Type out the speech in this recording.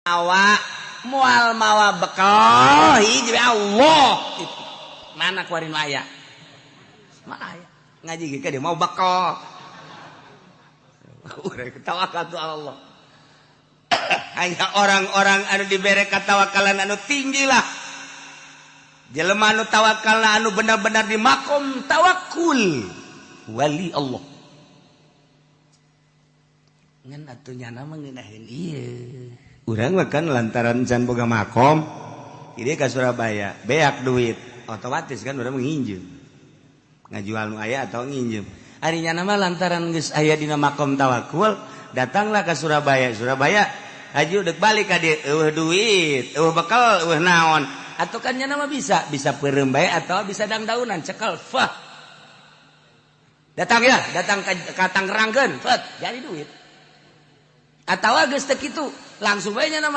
Mawa, moal mawa bekal hiji, Allah itu. Mana kuari nu aya? Mana aya? Ngaji ge dia mau bekal. Urang tawakal tu Allah. Hanya orang-orang anu dibere katawakalan anu tinggi lah. Jelema anu tawakal anu benar-benar di makom tawakul, wali Allah. Ngan atuh nyana mah ngeunaheun ieu. Urang mah kan lantaran can boga makom, ini ke Surabaya beak duit, otomatis kan urang nginjem, ngajual nu aya atau nginjem. Ari nyana mah lantaran geus aya dina makom tawakul, datanglah ke Surabaya. Surabaya haji dek balik ka dieu, eueuh duit, eueuh bekal, eueuh naon. Atau kan nyana mah bisa bisa peureum bae atau bisa dangdaunan cekel fah. Datang ya, datang ke Tangerangkeun, fet, jadi duit. Atau geus teu kitu, langsung bae nya.